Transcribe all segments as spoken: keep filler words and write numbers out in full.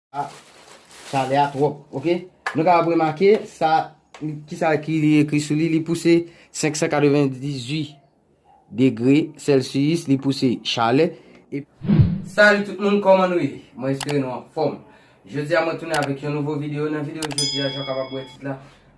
A, chalè a twòp, oke? Nou kapab remake sa, kisa ki li ekri sou li, li pouse senk san katrevendizuit degre Celsius, li pouse chalè. E, salut tout moun, kòman nou ye? Mwen espere nou anfòm. Jodi a mwen tounen avèk yon nouvo videyo. Nan videyo jodi a, jan w kapab wè tit la,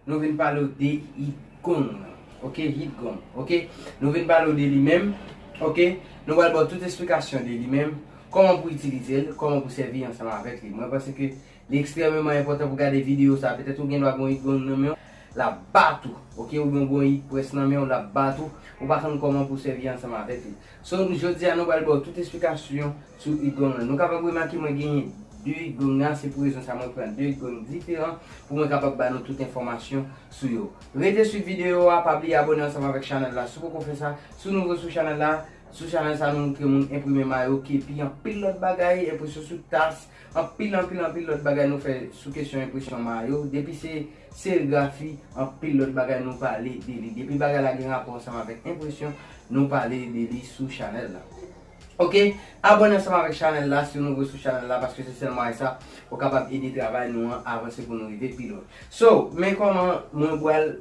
nou vin pale w de Hit Gong nan. Oke, Hit Gong. Oke, nou vin pale w de li menm. Oke, nou pral ba w tout esplikasyon de li menm. Kòman pou itilize l, kòman pou sèvi ansanm avèk li. Mwen panse ke li ekstrèmeman enpòtan pou gade videyo sa. Petèt ou gen dwa gen yon Hit Gong nan men w, l ap bat ou. Oke, ou gen yon Hit Press nan men w, l ap bat ou. Ou pa konn kòman pou sèvi ansanm avèk li. So, jodi a, nou pral ba w tout esplikasyon sou Hit Gong nan. Nou kapab remake mwen genyen de Hit Gong nan, se pou rezon sa mwen pran de Hit Gong diferan pou mwen kapab ba nou tout enfòmasyon sou yo. Rete swiv videyo a, pa bliye abòne ansanm avèk chanèl la si w poko fè sa. Si w nouvo sou chanèl la, sou chanèl sa nou montre moun enprime mayo, kepi, anpil lòt bagay, enpresyon sou tas, anpil, anpil, anpil lòt bagay nou fè sou kesyon enpresyon mayo. Depi se serigrafi, anpil lòt bagay nou pale de li. Depi bagay la gen rapò ansanm avèk enpresyon, nou pale de li sou chanèl la. Oke, abòne ansanm avèk chanèl la si w nouvo sou chanèl la, paske se sèlman avèk sa ou kapab ede travay nou an avanse pou nou rive pi lwen. So, men kòman mwen pral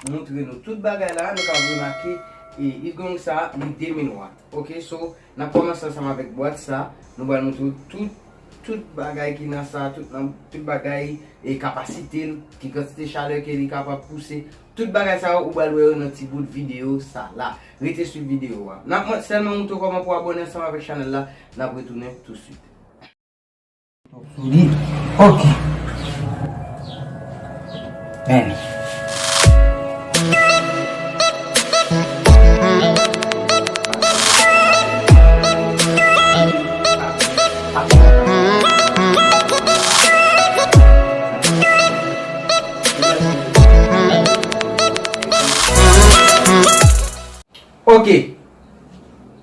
montre nou tout bagay la, nou ka remake, e, Hit Gong sa, li de mil wat. Oke, so, n ap kòmanse ansanm avèk bwat sa, nou pral montre w tout, tout bagay ki nan sa, tout nan, tout bagay, e, kapasite l, ki kantite chalè ke li kapab pouse, tout bagay sa yo, ou pral wè yo nan ti bout videyo sa la. Rete swiv videyo a. N ap mwen sèlman montre w kòman pou abòne ansanm avèk chanèl la, n ap retounen tousuit. Li, oke. Men. Oke.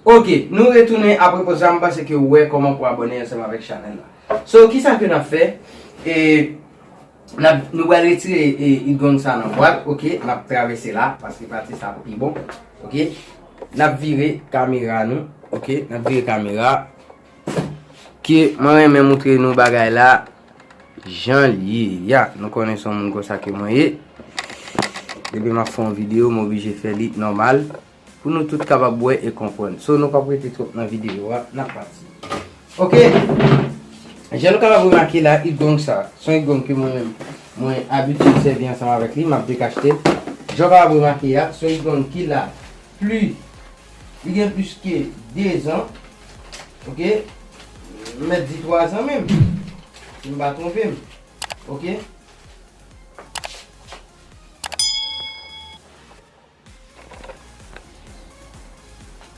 Oke, nou retounen apre poz la, m panse ke w wè kòman pou abòne ansanm avèk chanèl la. So, kisa ke n ap fè? E, n ap, nou pral retire, e, Hit Gong sa nan bwat, oke? N ap travèse la, paske pati sa pi bon, oke? N ap vire kamera nou, oke? N ap vire kamera. Ke mwen renmen montre nou bagay la jan l ye. Ya, nou konnen se yon moun konsa ke mwen ye. Depi m ap fè yon videyo, m oblije fè li nòmal. Pou nou tout kapab wè e konprann. So, nou p ap rete twòp nan videyo a, n ap pati. Oke. Jan nou kapab remake la, Hit Gong sa, se yon Hit Gong ke mwen menm, mwen abitye sèvi ansanm avèk li, m ap dekachte l. Jan w kapab remake a, se yon Hit Gong ki la pli, li gen plis ke de zan. Oke. M mèt di twa zan menm, si m pa twonpe m. Oke.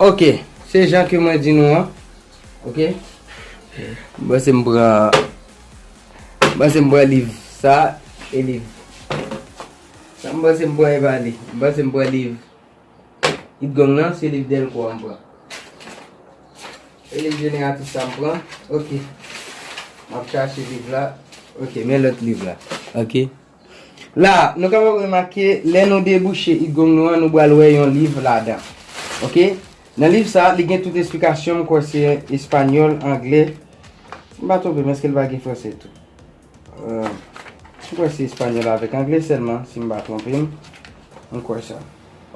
Oke, se jan ke mwen di nou an. Oke. M panse m pran, m panse m pran liv sa e liv. Sa m panse m pran e pa li. M panse m pran liv Hit Gong nan, se liv Delcourt m pran. E liv jeneratris sa m pran. Oke. M ap chache liv la. Oke, men lòt liv la. Oke. La, nou kapab remake, lè nou debouche Hit Gong nou an, nou pral wè yon liv ladan. Oke? Nan liv sa, li gen tout esplikasyon, m kwè se espanyòl, anglè. Si m pa twonpe m, èske l pa gen franse tou? Euh, m kwè se espanyòl avèk anglè sèlman, si m pa twonpe m. M kwè sa.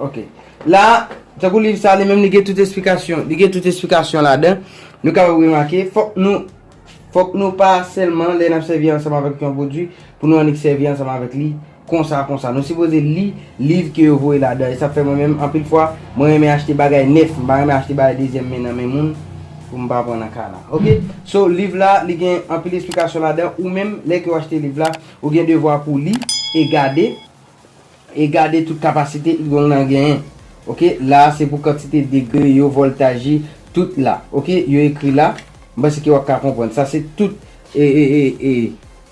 Oke. La, tankou liv sa, li menm, li gen tout esplikasyon. Li gen tout esplikasyon ladan. Nou kapab remake, fòk nou Fòk nou pa sèlman, lè n ap sèvi ansanm avèk yon pwodui, pou nou annik sèvi ansanm avèk li konsa, konsa. Nou sipoze li liv ke yo voye ladan. E sa fè mwen menm, anpil fwa, mwen renmen achte bagay nèf. M pa renmen achte bagay dezyèm men nan men moun pou m pa pran nan ka la. Oke? So, liv la, li gen anpil esplikasyon ladan. Ou menm, lè ke w achte liv la, ou gen devwa pou li e gade. E gade tout kapasite Hit Gong nan genyen. Oke, la se pou kantite degre yo, vòltaj li, tout la. Oke, yo ekri la. M panse ke w ap ka konprann. Sa se tout, e, e, e, e,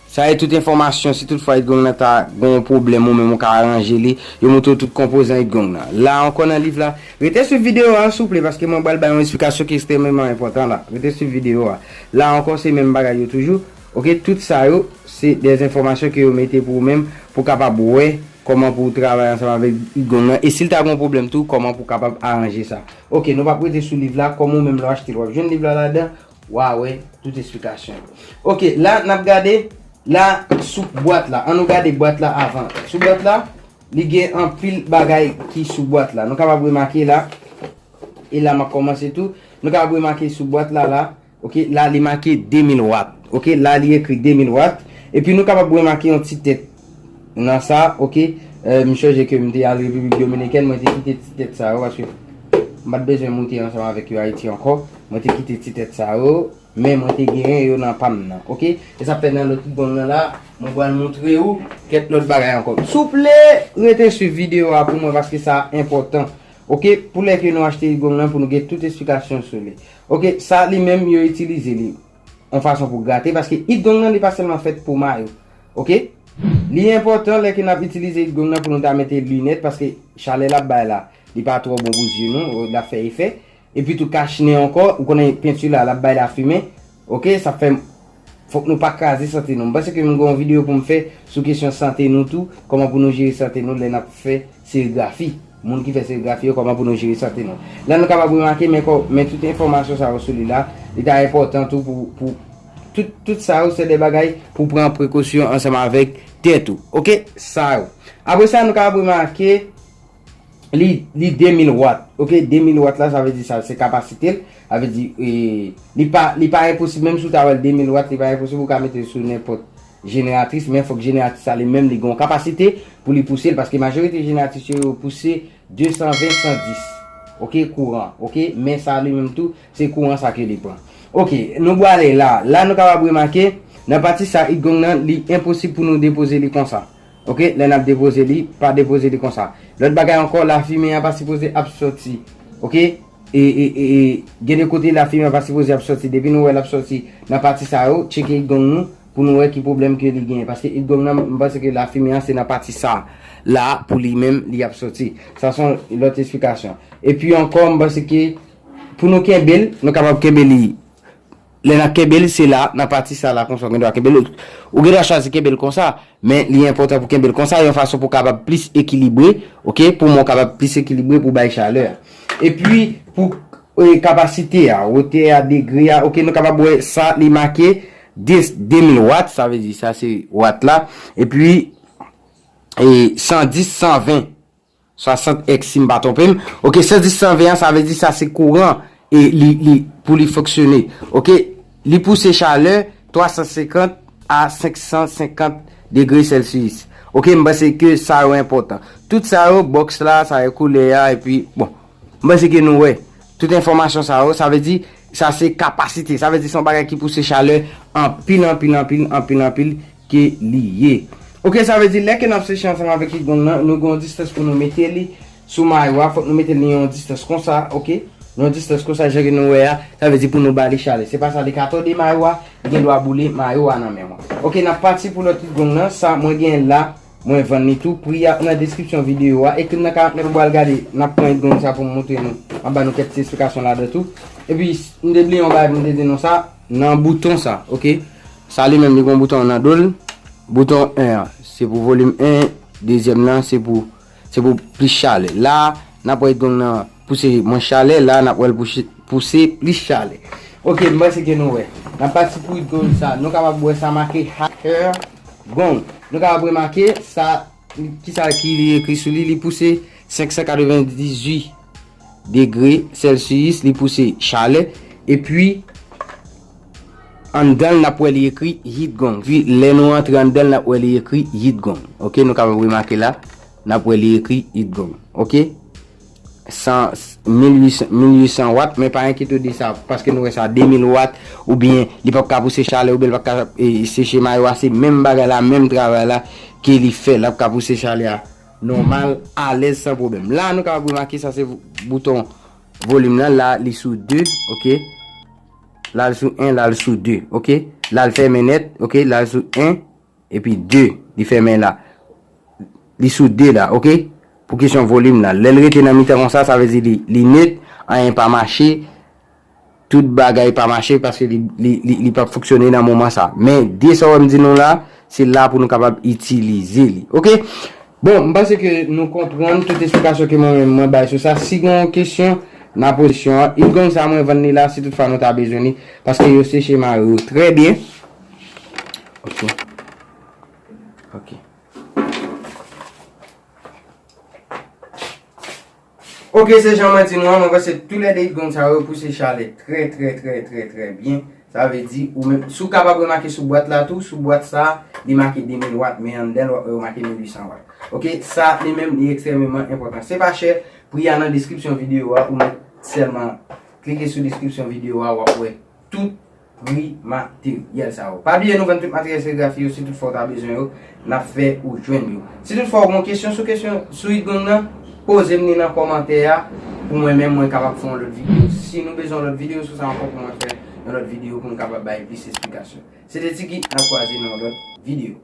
sa e tout enfòmasyon. Si tout fwa Hit Gong nan ta gen yon pwoblèm, ou menm ou ka aranje li, yo montre w tout konpozan Hit Gong nan. La ankò nan liv la, rete swiv videyo a, souple, paske mwen pral bay yon esplikasyon ki ekstrèmeman enpòtan la. Rete swiv videyo a. La ankò, se menm bagay yo toujou. Oke, tout sa yo, se de enfòmasyon ke yo mete pou ou menm, pou w kapab wè kòman pou w travay ansanm avèk Hit Gong nan. E si l ta gen yon pwoblèm tou, kòman pou w kapab aranje sa. Oke, nou p ap rete sou liv la, kòm ou menm lè w achte l, w ap jwenn liv la ladan, W a wè tout esplikasyon yo. Ok, la n ap gade la sou bwat la. An nou gade bwat la avan. Sou bwat la, li gen anpil bagay ki sou bwat la. Nou kapab remake la. E la m ap kòmanse tou. Nou kapab remake sou bwat la la. Ok, la li make de mil wat. Ok, la li ekri de mil wat. Epi nou kapab remake yon ti tèt nan sa, ok. Euh, m chonje ke m te al Repiblik Dominikèn, mwen te kite ti tèt sa yo, paske m pa t bezwen moute ansanm avèk yo Ayiti ankò. Mwen te kite ti tèt sa yo, men mwen te genyen yo nan pa m nan, ok. E sa fè nan lòt gong nan la, mwen pral montre ou kèk lòt bagay ankò. Souple, rete swiv videyo a pou mwen, paske sa enpòtan. Ok, pou lè ke nou achte gong nan, pou nou gen tout esplikasyon sou li. Ok, sa li menm yo itilize li yon fason pou grate, paske it gong nan li pa sèlman fèt pou mayo. Ok? Li enpòtan lè ke n ap itilize it gong nan pou nou ta mete linèt, paske chalè l ap bay la, li pa twò bon pou zye nou, l ap fè efè. Epi tou kach nen ankò, ou konnen penti la, l ap bay lafimen. Ok, sa fè fòk nou pa kraze sante nou. M panse ke m gen yon videyo pou m fè sou kesyon sante nou tou, kòman pou nou jere sante nou lè n ap fè serigrafi. Moun ki fè serigrafi yo, kòman pou nou jere sante nou. La nou kapab remake, men kò, men tout enfòmasyon sa yo sou li la, li ta enpòtan tou pou, pou tout, tout sa yo se de bagay pou pran prekosyon ansanm avèk tèt ou. Ok, sa yo. Apre sa, nou kapab remake, li, li de mil wat. Ok, de mil wat la, sa vle di sa, se kapasite l. Sa vle di, e, li pa, li pa enposib, menm si w ta wè l de mil wat, li pa enposib ou ka mete l sou nenpòt jeneratris, men fòk jeneratris sa li menm li gen yon kapasite pou li pouse l, paske majorite jeneratris yo, yo pouse de san ven, san dis. Ok, kouran. Ok, men sa li menm tou, se kouran sa ke li pran. Ok, nou pwale la. La, nou kapab remake, nan pati sa, it gong nan, li enposib pou nou depoze li konsa. Ok, lè n ap depoze li, pa depoze li konsa. Lòt bagay ankò, lafimen an pa sipoze ap sòti. Ok, e, e, e, e, gen de kote lafimen an pa sipoze ap sòti. Depi nou wè l ap sòti nan pati sa yo, tcheke it gong nou pou nou wè ki pwoblèm ke li genyen. Paske it gong nan, m panse ke lafimen an se nan pati sa la pou li menm li ap sòti. Sa se yon lòt esplikasyon. Epi ankò, m panse ke pou nou kenbe l, nou kapab kenbe li. Lè n ap kenbe l, se la, nan pati sa la, konsa, ou gen dwa kenbe l. Ou gen dwa chwazi kenbe l konsa, men li enpòtan pou kenbe l konsa, yon fason pou w kapab plis ekilibre, ok? Pou mwen w kapab plis ekilibre pou bay chalè a. Epi, pou, e, kapasite a, wotè a, degre a, ok, nou kapab wè sa, li make de, de mil wat, sa vle di sa se wat la. Epi, e, san dis, san ven, swasant èks si m pa twonpe m. Ok, san dis, san ven an, sa vle di sa se kouran e li, li, pou li fonksyone. Ok, li pouse chalè twa san senkant a senk san senkant degre Celsius. Ok, m panse ke sa yo enpòtan. Tout sa yo, bòks la, sa yo koulè a, epi, bon, m panse ke nou wè. Tout enfòmasyon sa yo, sa vle di, sa se kapasite. Sa vle di se yon bagay ki pouse chalè anpil, anpil, anpil, anpil, anpil ke li ye. Ok, sa vle di lè ke n ap seche ansanm avèk it gong nan, nou gen yon distans pou nou mete li sou mayo a, fòk nou mete li yon distans konsa, ok? Yon distans konsa, jan ke nou wè a, sa vle di pou nou ba li chalè. Se pa sa, li ka tòde mayo a, li gen dwa boule mayo a nan men w. Ok, n ap pati pou lòt it gong nan, sa mwen gen la, mwen vann li tou. Pri a nan deskripsyon videyo a. Ekri m nan kòmantè pou w al gade. N ap pran it gong sa pou m montre nou. M ap ba nou kèk ti esplikasyon ladan tou. Epi, m te bliye yon bagay pou m te di nou sa. Nan bouton sa, ok? Sa li menm, li gen yon bouton nan do l. Bouton en an, se pou volim en. Dezyèm nan, se pou, se pou plis chalè. La, n ap wè it gong nan pouse mwens chalè. La, n ap wè l pouse, pouse plis chalè. Ok, m panse ke nou wè. N ap pati pou it gong sa. Nou kapab wè sa make higher gong. Nou kapab remake sa, kisa ki li ekri sou li, li pouse senk san katrevendizuit degre Celsius, li pouse chalè. Epi, anndan l, n ap wè li ekri heat gong. Epi, lè nou antre anndan l, n ap wè li ekri heat gong. Ok, nou kapab remake la, n ap wè li ekri heat gong. Ok? San, mil uit san, mil uit san wat, men pa enkyete w de sa, paske nou wè sa, de mil wat, oubyen li p ap ka pouse chalè, oubyen li p ap ka, e, seche mayo a, se menm bagay la, menm travay la ke li fè, l ap ka pouse chalè a nòmal, alèz, san pwoblèm. La, nou kapab remake sa, se bouton volim nan, la, li sou de, ok? La, l sou en, la, l sou de, ok? La, l fèmen nèt, ok? La, l sou en, epi de, li fèmen la. Li sou de la, ok? Pou kesyon volim la. Lè l rete nan mitan konsa, sa vle di li, li net, anyen pa mache, tout bagay pa mache paske li, li, li, li p ap fonksyone nan moman sa. Men, de sa w wè m di nou la, se la pou nou kapab itilize li, ok? Bon, m panse ke nou konprann tout esplikasyon ke mwen menm mwen bay sou sa. Si gen yon kesyon, Nan pozisyon an, Heat Gong sa mwen vann li la si toutfwa nou ta bezwen li, paske yo seche mare yo trè byen. Ok. Ok. Ok, se jan mwen di nou an, mwen panse tou lè de Heat Gong sa yo pou seche ale trè, trè, trè, trè, trè byen. Sa vle di, ou menm, si w kapab remake sou bwat la tou, sou bwat sa, li make de mil wat, men anndan l, w ap wè yo make mil uit san wat. Ok, sa li menm, li ekstrèmeman enpòtan. Se pa chè, pri a nan deskripsyon videyo a, ou mèt sèlman klike sou deskripsyon videyo a, w ap wè tout pri materyèl sa yo. Pa bliye nou vann tout materyèl serigrafi yo, si toutfwa w ta bezwen yo, n ap fè ou jwenn yo. Si toutfwa w gen kesyon sou kesyon sou Heat Gong nan, poze m li nan kòmantè a, pou mwen menm mwen kapab fè yon lòt videyo. Si nou bezwen yon lòt videyo sou sa ankò, pou mwen fè yon lòt videyo pou m kapab bay plis esplikasyon. Se te Tiki, n ap kwaze nan yon lòt videyo.